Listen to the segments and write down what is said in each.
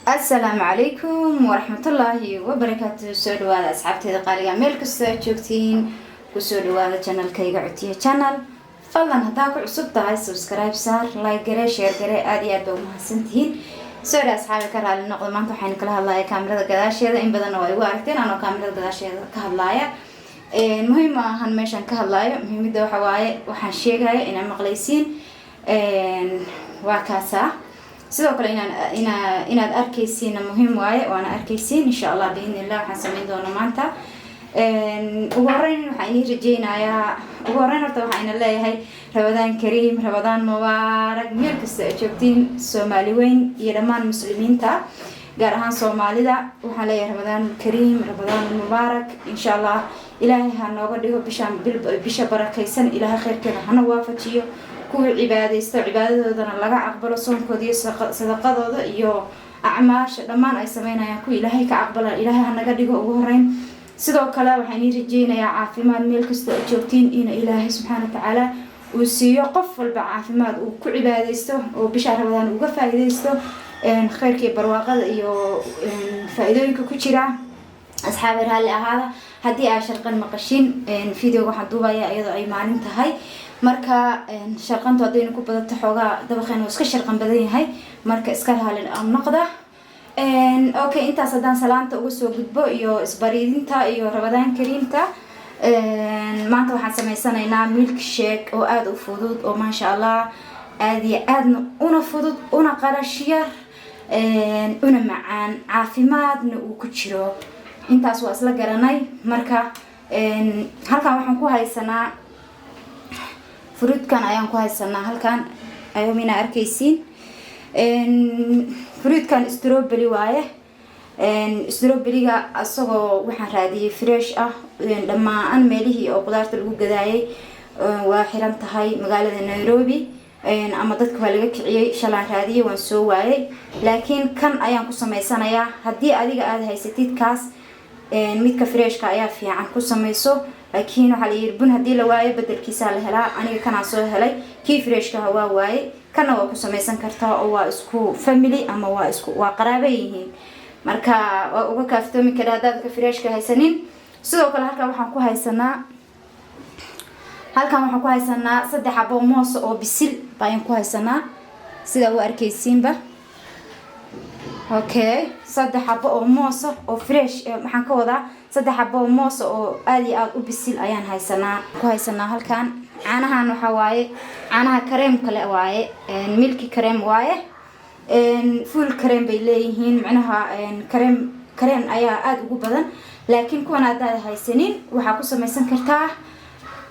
Asalaamu calaykum waraxmatullaahi wabarakaatu. Soo dhawaada, asxaabteeda qaaliga, meel kastoo aad joogtiin. Kusoo dhawaada channelkayga, Cutiya Channel. Fadlan, haddaa ku cusub tahay, subscribe saar, like garee, share garee. Aada iyo aad baa umahadsantihiin. Soo dha, asxaabi, ka raali noqdo, maanta waxaynu kala hadlaya kaamirada gadaasheeda. In badanna waa igu aragteen anoo kaamirada gadaasheeda ka hadlaaya. Muhiim ma ahan meeshaan ka hadlaayo, muhiimada waxa waaye waxaan sheegaya inaa maqlaysiin. Waa kaasaa. Sidoo kale inaan ina inaad arkaysiinna muhiim waaye, waana arkaysiin, insha Allah, biidni illah. Waxaan sameyn doona maanta, ugu horeyn waxaan inii rajeynayaa, ugu horeyn horta waxaa ina leeyahay Ramadaan kariim, Ramadaan mubaarak, meel kasta aad joogtiin, Soomaali weyn iyo dhammaan Muslimiinta, gaar ahaan Soomaalida. Waxaan leeyahay Ramadaan kariim, Ramadaan mubaarak. Insha Allah, Ilaahay ha nooga dhigo bishaan bisha barakaysan. Ilaahay khayrkeeda hana waafajiyo, kuwii cibaadaysto, cibaadadoodana laga aqbalo, soonkooda iyo sadaqadooda iyo acmaasha dhammaan ay sameynayaan kuwa Ilaahay ka aqbala Ilaahay hanaga dhigo ugu horeyn. Sidoo kale waxaan ii rajeynayaa caafimaad meel kastoo aad joogtiin, ina Ilaahay subxaana watacaala uu siiyo qof walba caafimaad uu ku cibaadaysto oo bisha Ramadaan uga faa-iideysto khayrkii, barwaaqada iyo faa-iidooyinka ku jira. Asxaabi, raalli ahaada haddii aa sharqan maqashin. Videoga waxaan duubaya iyadoo ay maalin tahay. Marka sharqantu haddaynu ku badato xoogaa, dabaqeen wuu iska sharqan badan yahay, marka iska raali noqda. Okay, intaas haddaan salaanta uga soo gudbo iyo isbariidinta iyo Ramadaan kariimta, maanta waxaan sameysanaynaa milk shake oo aada u fudud, oo maasha Allah, aada iyo aadna una fudud, una qarash yar, una macaan, caafimaadna uu ku jiro. Intaas waa isla garanay. Marka halkan waxaan ku haysanaa fruitkan ayaan ku haysanaa halkan, ayomina arkaysiin. Fruitkan strawberry waaye. Strawberryga asagoo waxaan raadiyey fresh ah. Dhammaan meelihii oo qudaarta lagu gadaayay waa xiran tahay magaalada Nairobi, ama dadka waa laga kiciyey. Shalaan raadiyey, waan soo waayay, laakiin kan ayaan ku sameysanayaa. Haddii adiga aada haysatid kaas, midka freshka ayaa fiican, ku sameyso. Laakiin waxaa la yiri, bun haddii la waayo, bedelkiisaa la helaa. Aniga kanaa soo helay, kii freshkaha waa waayay. Kana waa ku sameysan kartaa oo waa isku family ama waa isku, waa qaraaba yihiin. Marka waa uga kaaftoomi kara haddaad ka freshka haysanin. Sidoo kale halkan waxaan ku haysanaa, halkan waxaan ku haysanaa saddex xabo moos oo bisil baan ku haysanaa, sidaa u arkaysiinba. Okay, saddex xabo oo moosa oo fresh, maxaan ka wadaa, saddex xabo oo moosa oo aada iyo aada u bisil ayaan haysanaa, ku haysanaa halkan. Caanahan waxaa waaye caanaha cream kale waaye, milky cream waaye, full cream bay leeyihiin. Macnaha cream, cream ayaa aada ugu badan. Laakiin kuwan haddaad haysanin, waxaa ku samaysan kartaa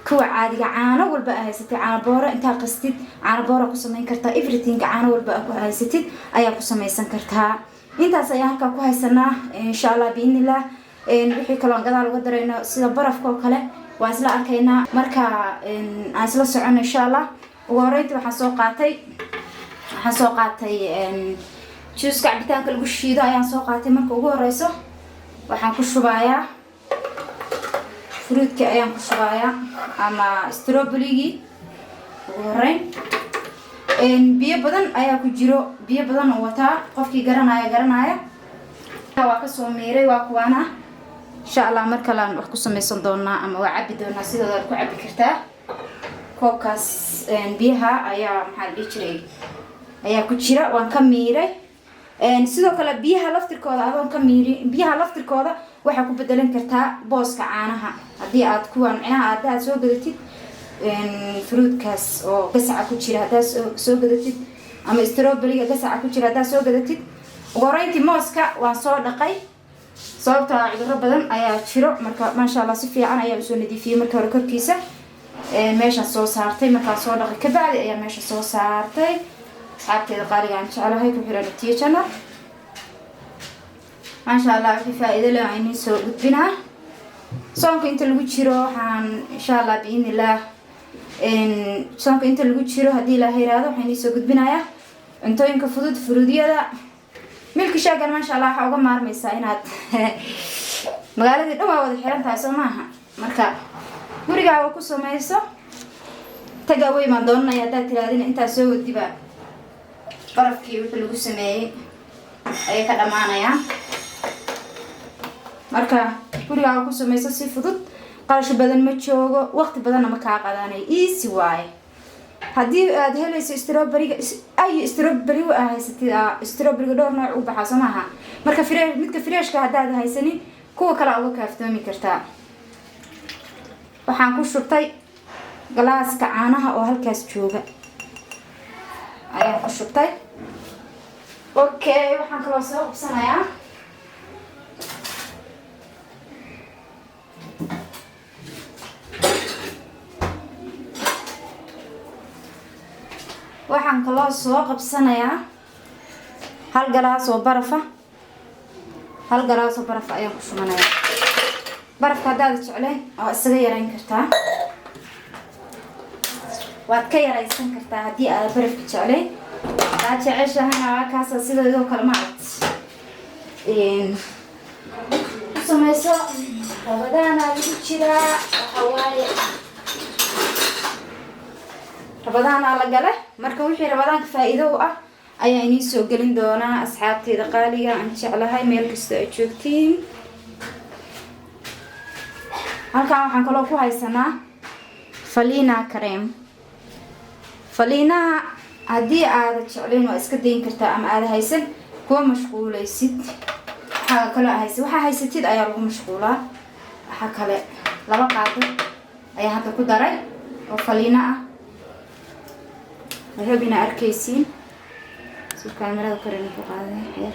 kuwa caadiga. Caano walba aa haysatid, caano boora intaa qastid, caano boora ku samayn kartaa. Everything, caano walba aa ku haysatid ayaa ku samaysan kartaa. Intaas ayaan halkaa ku haysanaa. Insha Allah, biidnillah, wixii kaloo aan gadaal uga darayno, sida barafka oo kale, waan isla arkaynaa. Marka aan isla socono, insha Allah. Ugu horeyntii waxaan soo qaatay juuska cabitaanka lagu shiido ayaan soo qaatay. Marka ugu horeyso waxaan ku shubayaa fruitka ayaan ku shubayaa, ama strawberrygii. Ugu horeyn biyo badan ayaa ku jiro, biyo badan oo wataa. Qofkii garanaya garanaya. Waa kasoo miiray, waa kuwaana. Insha Allah, mar kale aan wax ku sameysan doonaa ama waa cabi doonaa. Sidooda aad ku cabi kartaa. Koobkaas biyaha ayaa, maxaa la dhihi jiray, ayaa ku jira, waan ka miiray. Sidoo kale biyaha laftirkooda, adoon ka miirin, biyaha laftirkooda waxaa ku bedelan kartaa booska caanaha. Haddii aad kuwan, micnaha haddaad soo gadatid fruitkaas oo gasaca ku jira, haddaad soo gadatid, ama strawberryga gasaca ku jira haddaad soo gadatid. Ugu horeyntii mooska waan soo dhaqay, sababtoo ah cudurro badan ayaa jiro. Marka maasha Allah, si fiican ayaa usoo nadiifiyey. Marka hore korkiisa meeshaan soo saartay, markaan soo dhaqay kabacdi ayaa meesha soo saartay. Asxaabteeda qaaliga aan jeclahay, ku xiran Tiya Channel, maasha Allah, wixii faa-iido leh aan idiin soo gudbinaa. Soonka inta lagu jiro, waxaan insha Allah, biidnillaah, soonka inta lagu jiro, haddii Ilaaha yiraahdo, waxaan idiin soo gudbinayaa cuntooyinka fudud, furuudyada. Milk shakegan, maasha Allah, waxaa uga maarmaysaa inaad magaaladii dhan waa wada xiran tahay, soo maaha? Marka gurigaaga ku samayso. Taga away baan doonanaya haddaad tiraadina, intaa soo wadiba barafkii wixii lagu sameeyey. Ayay ka dhammaanayaan. Marka gurigaaga ku samayso si fudud, qarash badan ma joogo, waqti badanna ma kaa qadanayo, easy waaye. Haddii aad helayso strawberryga, ay strawberry aa haysatid, strawberryga dhowr nooc u baxaa, soo maaha? Marka midka freshka haddaad haysanin, kuwa kale uga kaaftoomi kartaa. Waxaan ku shubtay galaaska caanaha oo halkaas jooga ayaan ku shubtay. Okay, waxaan kaloo soo qabsanayaa hal galaas oo barafa. Hal galaas oo barafa ayaan ku shubanayaa. Barafka haddaad jecleen, waa isaga yareyn kartaa, waad ka yaraysan kartaa haddii aad barafka jecleen. Haddaad jeceshahana, waa kaasa. Sideedoo kale ma aragt ku samayso. Ramadaana lagu jiraa, waxa waaye ramadaana la gale. Marka wixii ramadaanka faa-iido u ah ayaa inii soo gelin doonaa, asxaabteyda qaaliga aan jeclahay, meel kasta ay joogtiin. Halkan waxaan kaloo ku haysanaa falina cream. Faliinaha haddii aada jeclayn, waa iska dayn kartaa, ama aada haysan, kuwa mashquuleysid. Waxaa kaloo haysa, waxaa haysatid ayaa lagu mashquulaa. Waxaa kale 2 qaado ayaa hadda ku daray oo faliino ah. I hope inaa arkaysiin. Si kaamirada koren ku qaaday yar.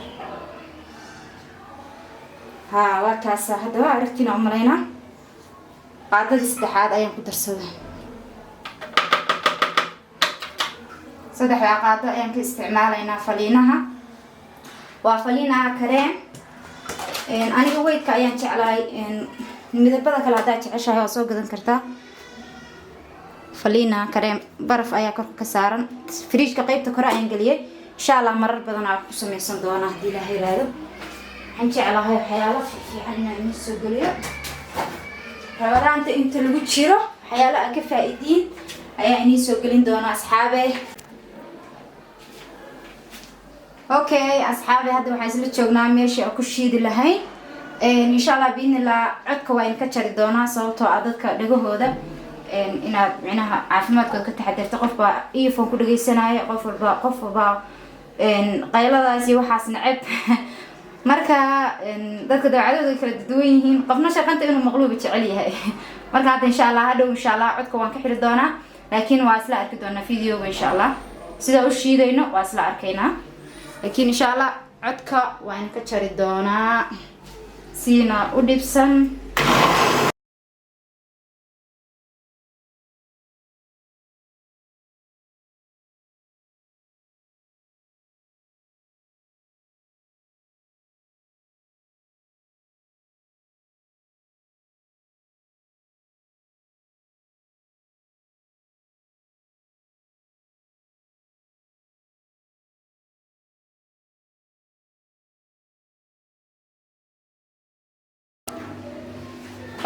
Haa, waa kaasa. Hadda waa aragtiin aan umalaynaa. Qaadadii saddexaad ayaan ku darsaday. Saddexdaa qaado ayaan ka isticmaalaynaa faliinaha. Waa faliinaha cream. Aniga whiteka ayaan jeclahay. Midabada kale haddaad jeceshahay, waa soo gadan kartaa. Faliina cream baraf ayaa korka ka saaran. Fridgeka qeybta kore ayaan geliyay. Insha Allah marar badan aa ku sameysan doonaa haddii Ilaaha yiraahdo. Waxaan jeclahay waxyaalo fiican inaan inii soo geliyo ramadaanta inta lagu jiro. Waxyaalo aa ka faa-idiin ayaa inii soo gelin doona, asxaabe. Okay asxaabe, hadda waxaan isla joognaa meeshii aan ku shiidi lahayn. Insha Allah biidnillah codka waa idinka jari doonaa, sababtoo ah dadka dhagahooda inaad micnaha caafimaadkooda ka taxadirto. Qof baa earphone ku dhageysanaayo, qof walba, qof walba qayladaas iyo waxaas neceb. Marka dadka dabeecadooda kala duwan yihiin, qofna shaqanta inuu maqluuba jecel yahay. Marka hadda insha Allah, hadhow insha Allah codka waan ka xiri doonaa, laakiin waa isla arki doonaa videoga insha Allah. Sida u shiidayno waa isla arkaynaa, laakiin insha Allah codka waan ka jari doonaa siina u dhibsan.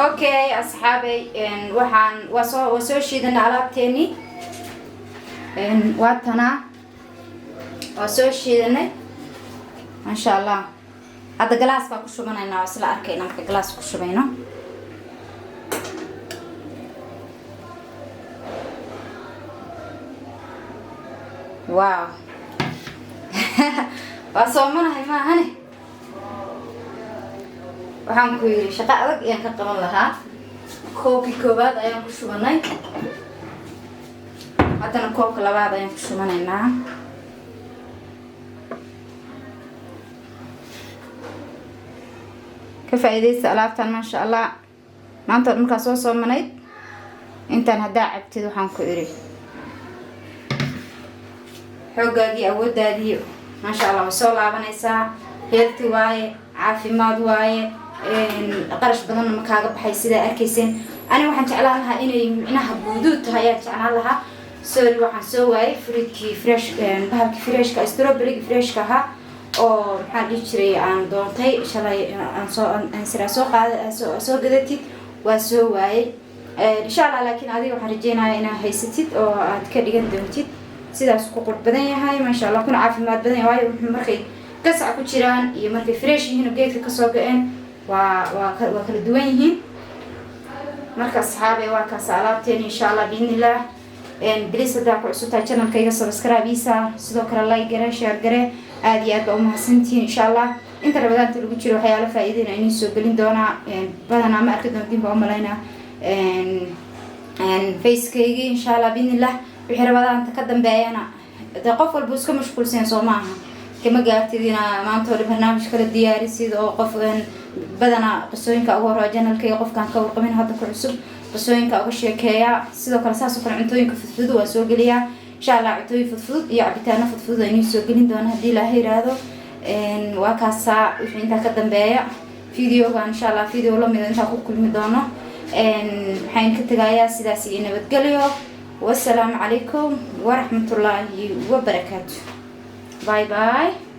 Okay asxaabay, waxaan waa soo shiidanay alaabteeni. Waa tanaa, waa soo shiidanay, maasha Allah. Hadda galaas baa ku shubanaynaa, waa isla arkayna marka galaas ku shubayno. Wow, waa soomanahay maahane. Waxaan ku yidhi shaqo adag ayaan ka qaban lahaa. Koobkii koowaad ayaan ku shubanay, haddana koobka labaad ayaan ku shubanaynaa. Ka faa-iidaysta alaabtan, maasha Allah. Maanta markaa soo soomanayd, intaan haddaa cabtid, waxaan ku idhi xooggaagii, awooddaadii, maasha Allah, way soo laabanaysaa. Healthy waaye, caafimaad waaye, qarash badanna ma kaaga baxay. Sidaa arkayseen, aniga waxaan jeclaan lahaa inay micnaha guuduud tahay ayaan jeclaan lahaa. Sorry, waxaan soo waayay fruitkii fresh, bahalkii freshka, strawberrygi freshka ahaa oo maxaa dhihi jiray aan doontay shalay, aan soo aan siraa soo qaada, soo gadatid, waa soo waayay insha Allah. Laakiin adiga waxaan rajeynayaa inaad haysatid oo aad ka dhigan doontid. Sidaas ku qurux badan yahay, maasha Allah, kuna caafimaad badan yahay, waayo wuxuu markay Gasac ku jiraan iyo markay fresh yihiin oo geedka kasoo go-een waa kala duwan yihiin. Marka asxaabe, waa kaas alaabteen, insha Allah biidnillah. Please, haddaa ku cusubtahay channelkayga, subscribe isa, sidoo kale like gare, share gare. Aada iyo aad baa umahadsantihiin. Insha Allah inta Ramadaanta lagu jiro waxyaalo faa-iideyna inii soo gelin doonaa. Badanaa ma arki doontiin baa umalaynaa facekaygii, insha Allah biidnillah. Wixii Ramadaanta ka dambeeyana dee qof walba iska mashquulsan soo maaha, kama gaartid inaa maanta oo dhan barnaamij kala diyaarisid. Oo qof badanaa qisooyinka ugu horreeya channelkayga, qofkaan ka warqabin hadda ku cusub, qisooyinka uga sheekeeya. Sidoo kale saas oo kale cuntooyinka fudfudud waa soo geliyaa, insha Allah. Cuntooyin fudfudud iyo cabitaano fudfudud aynii soo gelin doona haddii Ilaahay yiraahdo. Waa kaasaa wixii intaa ka dambeeya videogan. Insha Allah video lamida intaa ku kulmi doono, waxaan ka tegayaa sidaas iyo nabadgelyo. Wasalaamu calaykum waraxmatullaahi wabarakaatu. Bye bye.